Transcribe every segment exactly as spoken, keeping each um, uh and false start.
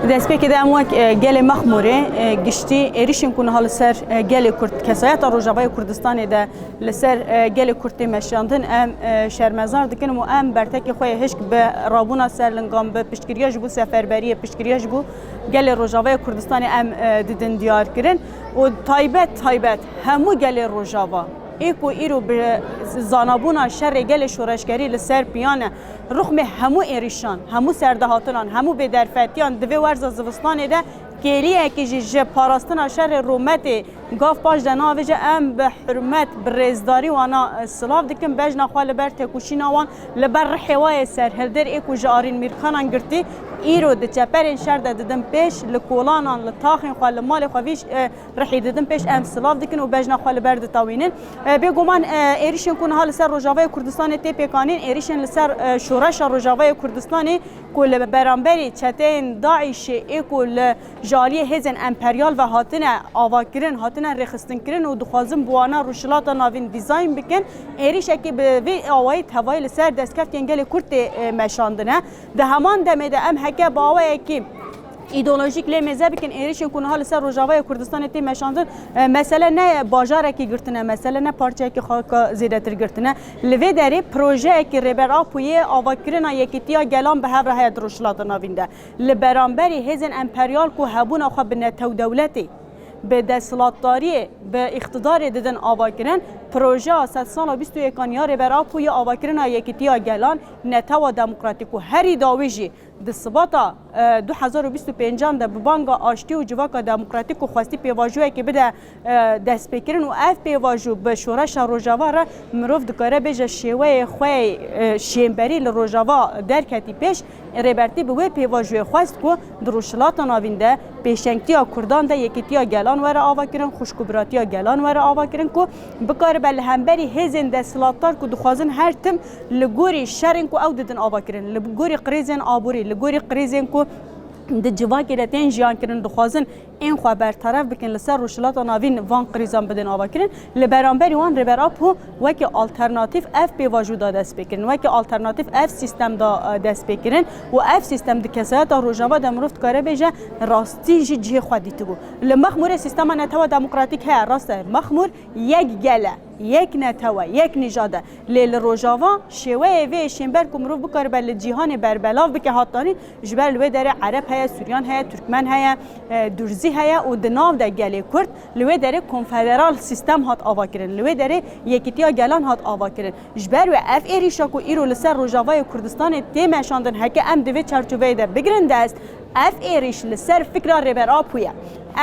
Destpêkê de em wek, e, gelê Mexmûrê, e, giştî êrîşên ku niha li ser, e, gelê Kurd, kesayeta Rojavayê Kurdistanê de li ser, e, gelê Kurd tê meşandin, em, e, şermezar dikin û em bertekê xwe yê hişk bi rabûna ser lingan, bi piştgiriya ji bo seferberiyê, piştgiriya ji bo gelê Rojavayê Kurdistanê em, e, didin diyar kirin û taybet, taybet hemû gelê Rojava ê ku îro bi zanabûna şerê gelê şoreşgerî li ser piyan e, rixmê hemû êrîşan, hemû serdehatinan, hemû bêderfetiyan di vê werza zivistanê de kêliyekî jî ji parastina şerê rûmetê gav paş de navêje. Em bi hurmet, bi rêzdarî wana, e, silav dikin. Bejna xwe li ber têkoşîna wan, li ber rihê wa yê serhildir ê ku ji Arîn Mîrkanan girtî, îro di çeperên şer de didin pêş, li kolanan, li taxên xwe, li malê xwe vî, e, rihî didin pêş, em silav dikin û bejna xwe li ber ditewînin. E, bêguman, e, êrîşên ku niha li ser Rojavayê Kurdistanê tê pêkanîn, êrîşên li ser, e, şoreşa Rojavayê Kurdistanê ku li beramberî çeteyên DAIŞê ê ku li ji aliyê hêzên emperyal ve hatine avakirin, hatine rêxistinkirin û dixwazin bi wana Rojhilata Navîn dîzayn bikin, êrîşekî bi vî awayî tevayî li ser destkeftiyên gelê Kurd tê, e, meşandine. Di heman demê de em heke bi awayekî îdeolojîk lê mêze bikin, êrîşên ku niha li ser Rojavayê Kurdistanê tê meşandin, e, mesele ne bajarekî girtine, mesele ne parçeyekî xaka zêdetir girtine. Li vê derê projeyekî Rêber Apo yê avakirina yekîtiya gelan bi hev re heye di Rojhilata Navîn de. Li beramberî hêzên emperyal ku hebûna xwe bi netewdewletê, bi desthilatdariyê, bi îqtidarê didin avakirin, projeya sedsala bîst û yekan ya Rêber Apo yê avakirina yekîtiya gelan, netewa demokratîk û herî dawî jî di sibata, e, du hezar û bîst û pêncan de bi banga aştî û civaka demokratîk û xwestî pêvajoyekê bide, e, destpêkirin û ev pêvajo bi şoreşa Rojava re mirov dikare bêje şêweyê xwe, e, şênberî li Rojava derketî pêş. Rêbertî bi wê pêvajoyê xwest ku di Rojhilata Navîn de pêşengtiya Kurdan de yekîtiya gelan were avakirin, xwişkûbiratiya gelan were avakirin ku bikaribe li hemberî hêzên desthilatdar ku dixwazin her tim li gorî şerên ku ew didin avakirin, li gorî krîzên aborî, li gorî krîzên ku di civakê de tên jiyan kirin, dixwazin ên xwe berteref bikin, li ser Rojhilata Navîn van krîzan bidin avakirin. Li beramberî wan Rêber Apo wekî alternatîf ev pêvajo da destpêkirin, wekî alternatîf ev sîstem da, e, destpêkirin û ev sîstem di kesayeta Rojava de mirov dikare bêje rastî jî cihê xwe dîtibû. Li Mexmûrê sîstema netewa demokratîk heye, rast e, Mexmûr yek gel e, yek netewe, yek nîjad e. Lê li Rojava şêweyê vê yê şênber ku mirov bikaribe li cîhanê berbelav bike hat danîn, ji ber li wê derê Ereb heye, Suryan heye, Türkmen heye, e, Durzî heye û di nav de gelê Kurd li wê derê konfederal sîstem hat avakirin, li wê derê yekîtiya gelan hat avakirin. Ji ber wê ev êrîşa ku îro li ser Rojavayê Kurdistanê tê meşandin, heke em di vê çarçoveyê de bigirin dest, ev êrîş li ser fikra Rêber Apo ye.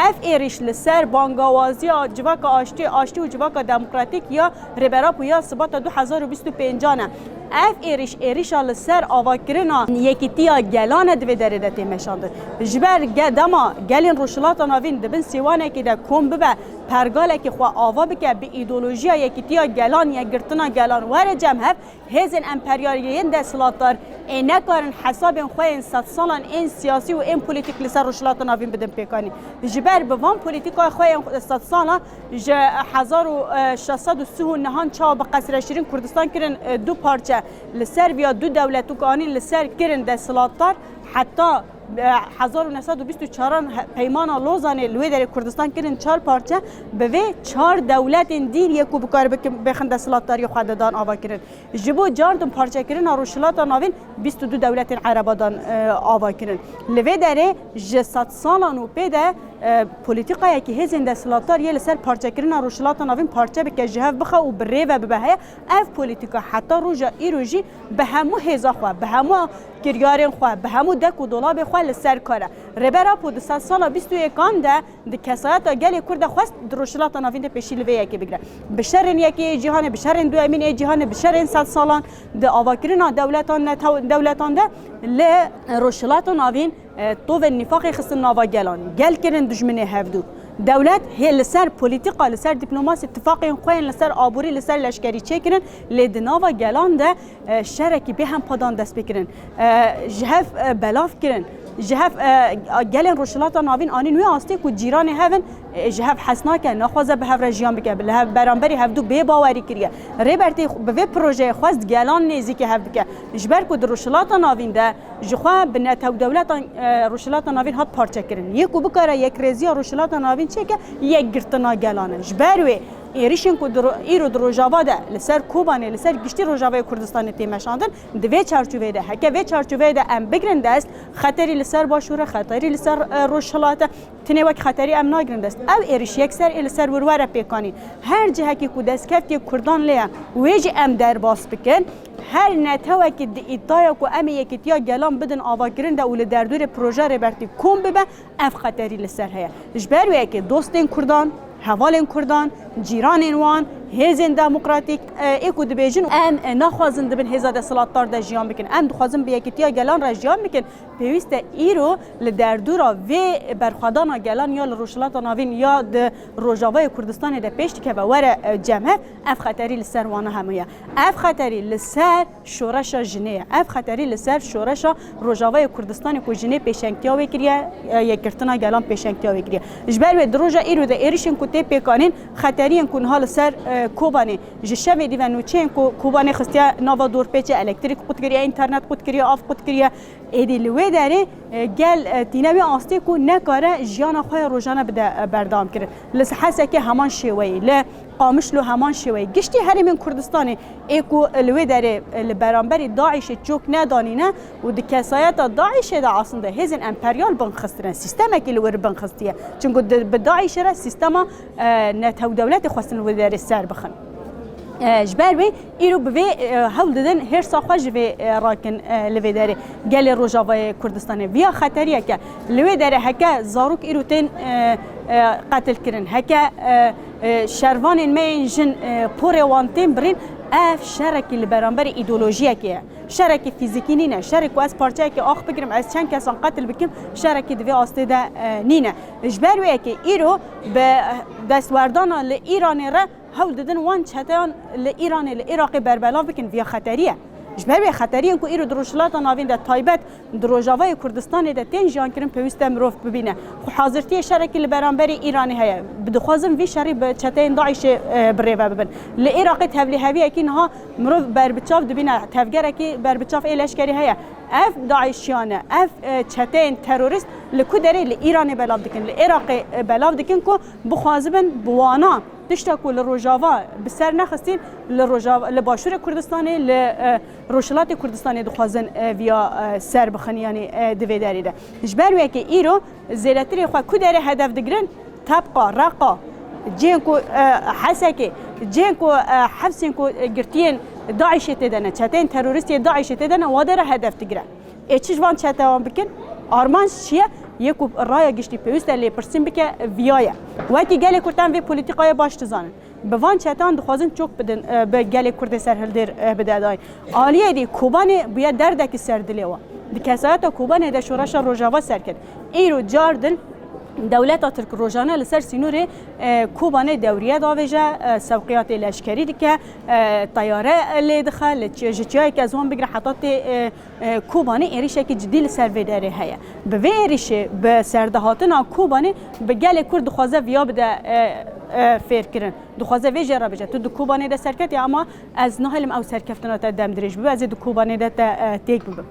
Ev êrîş li ser bangawaziya civaka aştî, aştî û civaka demokratîk ya Rêber Apo ya Sibata du hezar û bîst û pêncan e. Ev êrîş, êrîşa li ser avakirina yekîtiya gelan e, di vê derê de tê meşandin. Ji ber ge-, dema gelên Rojhilata Navîn di bin sêwanekê de kom bibe, pergalekî xwe ava bike, bi îdeolojiya yekîtiya gelan, yekgirtina gelan were cem hev, hêzên emperyalî yên desthilatdar ê nekarin hesabên xwe yên sedsalan ên siyasî û ên polîtîk li ser Rojhilata Navîn bidin pêkanî. Ji ber bi van polîtîkaya xwe yên sedsalan ji hezar û şeş sed û sî û nehan çawa bi qesre şîrîn Kurdistan kirin, e, du parçe, li ser viya du dewlet û ku anîn li ser kirin desthilatdar, heta, e, hezar û neh sed û bîst û çaran he-, Peymana Lozanê li wê derê Kurdistan kirin çar parçe, bi vê çar dewletên dîn yê ku bikar bikin, bêxin desthilatdariyê xwe de dan ava kirin. Ji bo cardin parçekirina Rojhilata Navîn bîst û du dewletên Ereba dan, e, ava kirin. Li vê derê ji sedsalan û pê de, e, polîtîkayekî hêzên desthilatdar yê li ser parçekirina Rojhilata Navîn parçe bike, ji hev bixe û bi rê ve bibe heye. Ev polîtîka heta roja îro jî bi hemû hêza xwe, bi hemû kiryarên xwe, bi hemû dek û dolabê xwe li ser kar e. Rêber Apo di sedsala bîst û yekan de di kesayeta gelê Kurd de xwest di Rojhilata Navîn de pêşî li vê yekê bigire. Bi şerên yekê yê cîhanê, bi şerên duyemîn ê cîhanê, bi şerên sedsalan, di avakirina dewletan netew-, dewletan de li Rojhilata Navîn, e, tovên nîfaqê xistin nava gelan. Gel kirin dijminê hevdû. Dewlet hê li ser polîtîka, li ser dîplomasî, tifaqên xwe yên li ser aborî, li ser leşkerî çêkirin, lê di nava gelan de, e, şerekî bêhempa dan dest pê kirin. E, ji hev, e, belav kirin. Ji hev, e, gelên Rojhilata Navîn anîn wê astê ku cîranê hev in, e, ji hev hes nake, naxwaze bi hev re jiyan bike, li hev, beramberî hevdû bê bawerî kiriye. Rêbertî bi vê projeyê xwest gelan nêzîkî hev bike. Ji ber ku di Rojhilata Navîn de ji xwe bi netewdewletan, e, Rojhilata Navîn hat parçekirin. Yê ku bikare yekrêziya Rojhilata Navîn çêke, yekgirtina gelan e. Ji ber wê êrişên ku di ro-, îro di Rojava de li ser Kobanê, li ser giştî Rojavayê Kurdistanê tê meşandin, di vê çarçoveyê de, heke vê çarçoveyê de em bigrin dest, xeterî li ser Başûr e, xeterî li ser, e, Rojhilat e. Tinê wek xeterî em nagirin dest. Ev êriş yekser ê li ser wir were pêkanîn. Her cihekî ku destkeftiye Kurdan lê ye, wê jî em derbas bikin. Her netewekî di îdaya ku em ê yekîtiya gelan bidin avakirin de û li derdorê projeya Rêbertî kom bibe, ev xeterî li ser heye. Ji ber wê yekê dostên Kurdan, hevalên Kurdan, cîranên wan, hêzên demokratîk, e, ê ku dibêjin em, e, naxwazin di bin hêza desthilatdar de jiyan bikin. Em dixwazin bi yekîtiya gelan re jiyan bikin. Pêwîst e îro li derdora vê berxwedana gelan ya li Rojhilata Navîn ya di Rojavayê Kurdistanê de pêş dikeve were, e, cem hev, ev xeterî li ser wana hemû ye. Ev xeterî li ser şoreşa jinê ye. Ev xeterî li ser şoreşa Rojavayê Kurdistanê ku jinê pêşengtiya wê kiriye, e, yekgirtina gelan pêşengtiya wê kiriye. Ji ber wê di roja îro de êrişên ku tê pêkanîn, xeteriyên ku niha li ser, e, Kobanê ji şevê dî ve nûçeyên ku Kobanê xistiye nava dorpêçê, elektrîk qut kiriye, înternet qut kiriye, av qut kiriye. Êdî li wê derê, e, gel, e, tîne wê astê ku nekare jiyana xwe ya rojane bide, e, berdewam kirin. Li Hesekê heman şêweyî, li Qamişlo heman şêweyî. Giştî herêmên Kurdistanê ê ku li wê derê, e, li beramberî DAIŞê çok nedanîne û di kesayeta DAIŞê de aslında hêzên emperyal binxistine, sîstemekî li wir binxistiye. Çunku di, bi DAIŞê re sîstema, e, netewdewletê xwestin li wê derê ser bixin. E, ji ber wê îro bi vê, e, hewl didin hêrsa xwe ji vê, e, rakin, e, li vê derê gelê Rojavayê Kurdistanê. Viya xeteriyeke li wê derê heke zarok îro tên, e, e, qetil kirin, heke, e, e, şervanên me yên jin, e, porê wan tên birîn, ev şerekî li beramberî îdeolojiyekê ye. Şerekî fîzîkî nîne. Şerê ku ez parçeyekê ax bigirim, ez çend kesan qetil bikim, şerekî di vê astê de, e, nîne. Ji ber wê yekê îro bi destwerdana li Îranê re hewl didin wan çeteyan li Îranê, li Iraqê berbelav bikin, viya xeterî ye. Ji ber wê xeteriyên ku îro di Rojhilata Navîn de taybet di Rojavayê Kurdistanê de tên jiyan kirin, pêwîst e mirov bibîne. Xwehazirtiyê şerekî li beramberî Îranê heye. Bi dixwazin vî şerî bi çeteyên DAIŞê, e, bi rê ve bibin. Li Iraqê tevlîheviyekî niha mirov berbiçav dibîne, tevgerekî berbiçav ê leşkerî heye. Ev DAIŞiyan e, ev, e, çeteyên terorîst li ku derê li Îranê belav dikin, li Iraqê, e, belav dikin ku bixwazibin bi wana tişta ku li Rojava bi ser nexistîn, li Rojava, li Başûrê Kurdistanê, li, e, Rojhilatê Kurdistanê dixwazin, e, viya, e, ser bixin, yanî, e, di vê derê de. Ji ber wê yekê îro zêdetirê xwe ku derê hedef digirin, Tebqa, Reqa, cihên ku, e, Hesekê, cihên ku, e, hevsên ku, e, girtiyên DAIŞê tê de ne, çeteyên terorîst yê DAIŞê tê de ne, wa dere hedef digire. Ê çi ji van çetewan bikin? Armanc çi ye? Yê ku raya giştî pêwîst e lêpirsîn bike, viya ye. Wekî gelê Kurd em vê polîtîkaya baş dizanin. Bi van çeteyan dixwazin çok bidin, e, bi gelê Kurdê serhildêr, e, bide dayîn. Aliyê dî Kobanê bûye derdekî ser dilê wan. Di kesayeta Kobanê de şoreşa Rojava serket. Îro car din dewleta Tirk rojane li ser sînorê, e, Kobanê dewriye davêje, e, sewqiyatê leşkerî dike, e, teyare lê dixe, li çi-, ji çiyayeke ziwan bigire heta tê, e, e, Kobanê êrişekî cidî li ser vê derê heye. Bi vê êrişê, bi serdehatina Kobanê, bi gelê Kurd dixwaze viya bide, e, e, fêrkirin. Dixwaze vê jê re bêje, tu di Kobanê de serketî, ama ez nahêlim ew serkeftina te dem dirêj bibe, ez ê di Kobanê de te, e, têk bibim.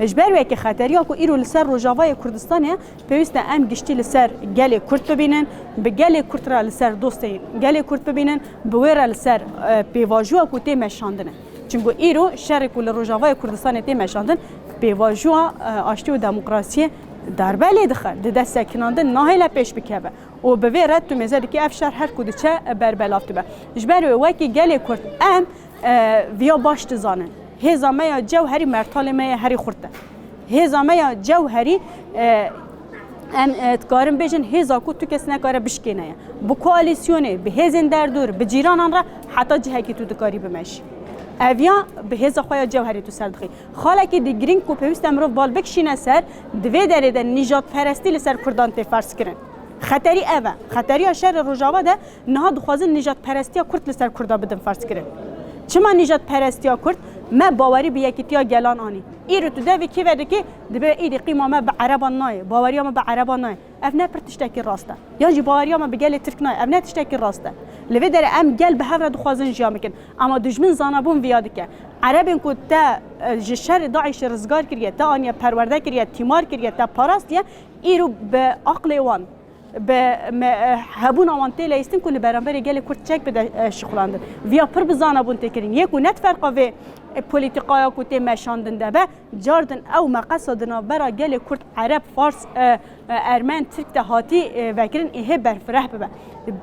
Ji ber wê yekê xeteriya ku îro li ser Rojavayê Kurdistanê ye, pêwîst e em giştî li ser gelê Kurd bibînin, bi gelê Kurd re li ser dostên gelê Kurd bibînin, bi wê re li ser, e, pêvajoya ku tê meşandine. Çimku îro şerê ku li Rojavayê Kurdistanê tê meşandin, pêvajoya, e, aştî û demokrasiyê darbe lê dixe, dide sekinandin, nahêle pêş bikeve. Û bi vê re tu mêze dikî ev şer her ku diçe berbelav dibe. Ji ber wê wekî gelê Kurd em, e, viya baş dizanin. Hêza me ya cewherî mertalê me ya herî xurt e. Hêza me ya cewherî, e, em, e, dikarin bêjin hêza ku tu kes nekare bişkêne ye. Bi koalîsyonê, bi hêzên derdor, bi cîranan re heta cihekî tu dikarî bimeşî. Ev ya bi hêza xwe ya cewherî tu ser dixî. Xalekî di girîng ku pêwîst e mirov bal bikişîne ser, di vê derê de nîjadperestî li ser Kurdan tê ferz kirin. Xeterî ev e. Xeteriya şerê Rojava de niha dixwazin nîjadperestiya Kurd li ser Kurda bidin ferz kirin. Çima nîjadperestiya Kurd? Me bawerî bi yekîtiya gelan anî. Îro tu devê kî vedikî, dibe îdî qîma me bi ereban nayê, baweriya me bi ereban nayê. Ev ne pir tiştekî rast e. Yan jî baweriya me bi gelê Tirk nayê. Ev ne tiştekî rast e. Li vê derê em gel bi hev re dixwazin jiyan bikin. Ama dijmin zanabûn viya dike. Erebên ku te, e, ji şerê DAIŞê rizgar kiriye, te aniye perwerde kiriye, tîmar kiriye, te parastiye, îro bi aqlê wan, bi me, e, hebûna wan tê leyistin ku li beramberê gelê Kurd çek bide, e, şixulandin. Viya pir bi zanabûn tê kirin. Yê ku net ferqa vê, e, polîtîkaya ku tê meşandin de be, cardin ew meqesa di navbera gelê Kurd, Ereb, Fars, e, e, Ermen, Tirk de hatî, e, vekirin, ê hê berfireh bibe.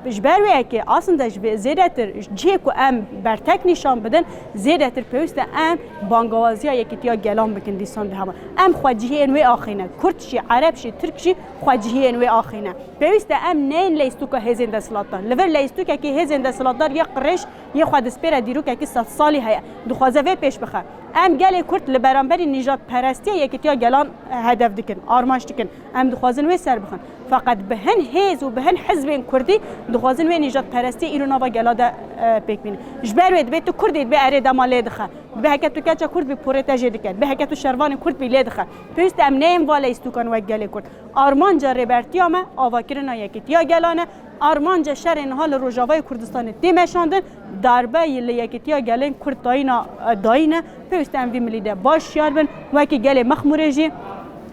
Ji ber wê yekê aslında ji vê zêdetir cihê ku em bertek nîşan bidin, zêdetir pêwîst e em bangawaziya yekîtiya gelan bikin dîsan di hema. Em xwecihiyên wê axîne. Kurd jî, Ereb jî, Tirk jî xwecihiyên wê axîne. Pêwîst e em neyên leyistûka hêzên desthilatdar. Li vir leyistûkekî hêzên desthilatdar yê qirêj, yê xwedispêre dîrokekî sed salî heye. Dixwaze vê pêş bixe. Em gelê Kurd li beramberî nîjadperestiya yekîtiya gelan hedef dikin, armanc dikin. Em dixwazin wê ser bixin. Feqet bi hin hêz û bi hin hizbên Kurdî dixwazin wê nîjadperestiyê îro nava gela de, e, pêk bînin. Ji ber wê dibê tu Kurdî dibê erê dema lê dixe. Dibê heke tu keça Kurd bî porê te jê dike. Dibê heke tu şervanê Kurd bî lê dixe. Pêwîst e em neyên va leyistûkan wek gelê Kurd. Armanca Rêbertiya me avakirina yekîtiya gelan e. Armanca şerê niha li Rojavayê Kurdistanê tê meşandin, darbe li yekîtiya gelên Kurd dayîna, dayîne. Pêwîst e em vî milî de baş şiyar bin. Wekî gelê Mexmûrê jî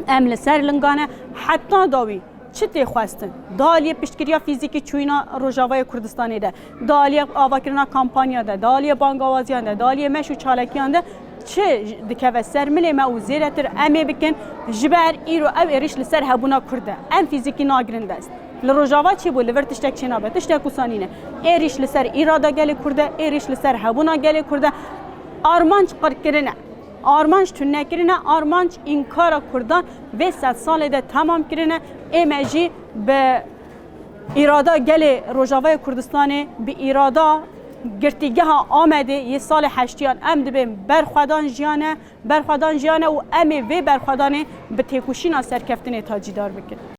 em li ser lingan e. Heta dawî çi tê xwestin? Di aliyê piştgiriya fîzîkî çûyîna Rojavayê Kurdistanê de, di aliyê avakirina kampanya de, di aliyê bangawaziyan de, di aliyê meş û çalekiyan de çi dikeve ser milê me û zêdetir em ê bikin, ji ber îro ew êrîş li ser hebûna Kurd e. Em fîzîkî nagirin dest. Li Rojava çi bû? Li vir tiştek çênabe. Tiştek wisa nîne. Êrîş li ser îrada gelê Kurd e, êrîş li ser hebûna gelê Kurd e. Armanc qirkirin e. Armanc tunekirine, armanc înkara Kurdan vê sed salê de temam kirine. Ê me jî bi îrada gelê Rojavayê Kurdistanê, bi îrada girtîgeha Amedê yê salê heştiyan em dibên berxwedan jiyane, berxwedan jiyane û em ê vê berxwedanê bi têkoşîna serkeftinê tacîdar bikin.